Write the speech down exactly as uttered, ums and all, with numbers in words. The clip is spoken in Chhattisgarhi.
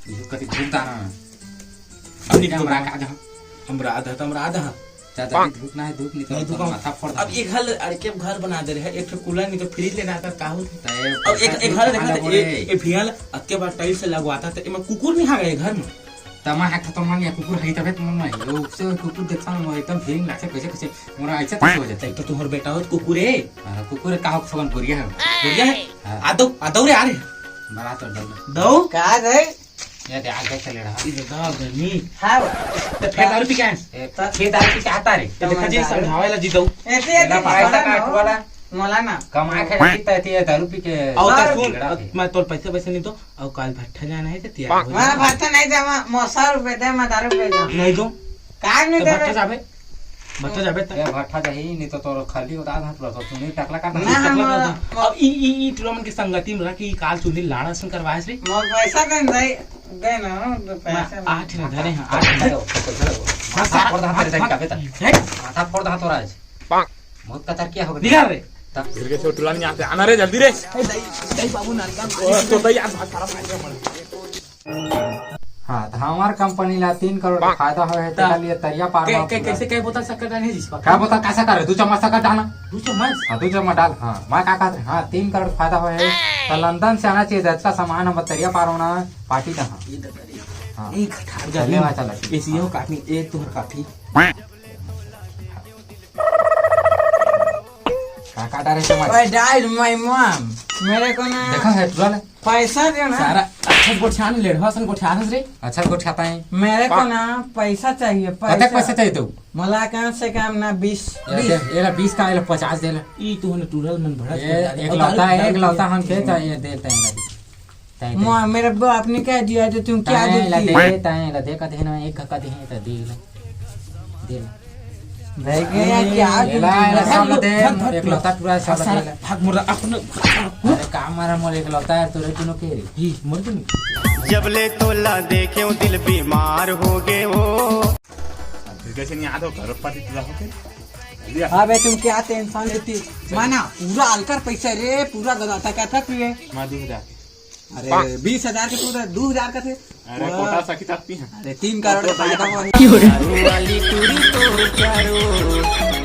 इहू कति धूप दाना। अब निकल हमरा का जहाँ। हमरा आधा त हमरा आधा। ज्यादा भी धूप ना है, धूप नहीं तो नहीं, धूप माथा फोड़ अब देना। एक घर, अरे, के घर बना दे रहे, एक ठो कूलर नहीं तो फ्रिज लेना था, का होत? तो ये अब एक, एक घर देखा था, ये, ये भियाल अक्के बार टाइल्स लगवाता, तो एमा कुकुर नहीं आ गए घर में। तमा हाथ तो मन या कुकुर है, तबे तो मन नहीं। वो से कुकुर देखा ना, मोर एकदम फीलिंग लागसे, कैसे, कैसे मोर ऐसा तो हो जाता है। तो तुम्हार बेटा हो तो कुकुर है। हाँ, कुकुर का हो, सगन गोरिया है। गोरिया है? हाँ। आ दो, आ दो रे, आ रे। बड़ा तो डर। दो? का है? ये दे, आगे चले रहा। ये दे, दो गर्मी। हाँ बा। तो फिर दारू पी के आए? ए, तो फिर दारू पी के आता रे। तो देखा जी, समझावे ला जी दो। ऐसे, ऐसे मेरा पैसा काट वाला। मोला ना। कमाए खाए की तैती है, दारू पी के और तो सुन, झगड़ा है। मैं तोर पैसे, पैसे नहीं दो, और काल भट्ठा जाना है तो तैयार हो मैं जा। भट्ठा नहीं जावा, मोर सौ रुपए दे, मैं दारू पी जाऊँ। नहीं दो। काहे नहीं तो दे भट्ठा रे? जाबे, भट्ठा जाबे त। ए, भट्ठा जाही, नहीं तो तोर खाली उदास हाथ रह, तो तूने टकला कर ना, दे। हम टकला कर दे। अब ई, ई, ई टुरा मन के संगति में रह के ई काल चुंदी लाड़ा सन करवाए रे। मोर पैसा दे भाई, दे ना, तो पैसा मैं आठ ना धरे हैं, आठ ना। पैसा दो, पैसा दो। हाँ, माथा सारा फोड़ दे, हाथ रे, हाथ, जाके कापे तक। हैं? माथा फोड़ दे, हाथ हो रहा है। बहुत कतर किया हो गया। निकाल रे। तब फिर के से टुरा नहीं आते, आना रे, जल्दी रे। ए, दई, दई बाबू, नारियल ओ, तो दई, आज सारा पैसा मर गया। हाँ, तो हमार कंपनी ला तीन करोड़ के फायदा होए है, तेकर लिए तरिया पार के, के, कैसे, कै बोतल शक्कर डाले हैं जिसका? कै बोतल कैसे करे? दू चम्मच शक्कर डालना। दू चम्मच? हाँ, दू चम्मच डाल। हाँ, मैं का कहत रहे? हाँ, तीन करोड़ फायदा होए है, तो लंदन से आना चाहिए, जतका सामान हम तरिया पार होना, पार्टी दा। हाँ। एक ठार चले, जा। वहाँ चला। एसी हो काफी, एक तो काफी। का, का डाले से मत? I died my mom। मेरे को ना देखा है, टुरा ले। पैसा देना। सारा अच्छा गोठियान ले रहा, असन गोठियान रे। अच्छा गोठियाता है। मेरे को ना पैसा चाहिए, कतक पैसा। पैसा चाहिए तू? मला कम से कम ना बीस। ये बीस। दे, ये ला बीस का, ये ला पचास दे ला। ई तो होने टुरल मन भड़क ये कर डाले। एकलौता है, एकलौता हम के चाहिए, देते हैं। तय दे। मो-, मेरे बाप ने कह दिया तो तुम क्या तय ला देती? दे, तय ला दे, कदे ना एक कदे है तो दे ला। दे ला। भाई के यार क्या एला, एला सब ला दे, भाग, भाग, एकलौता टुरा सब ला सारा दे ला। भाग मुर्दा अपना। अरे का मारा मोर एकलौता है, तोरे दोनों के रे। ही, मर गए। जब ले तोला देखे दिल बीमार हो गए हो। कैसे नहीं आता हो, करोड़पति टुरा हो के? अबे तुम क्या टेंशन लेती? माना, पूरा अलकर पैसा रे, पूरा गदा तक का था तुझे? मैं दो हजार। अरे, बीस हजार के पूरा दो हजार का थे। अरे, पूरा कोटा सखी तकती है। अरे, तीन करोड़ का फायदा हुआ। दारू वाली टूरी तोर चारो।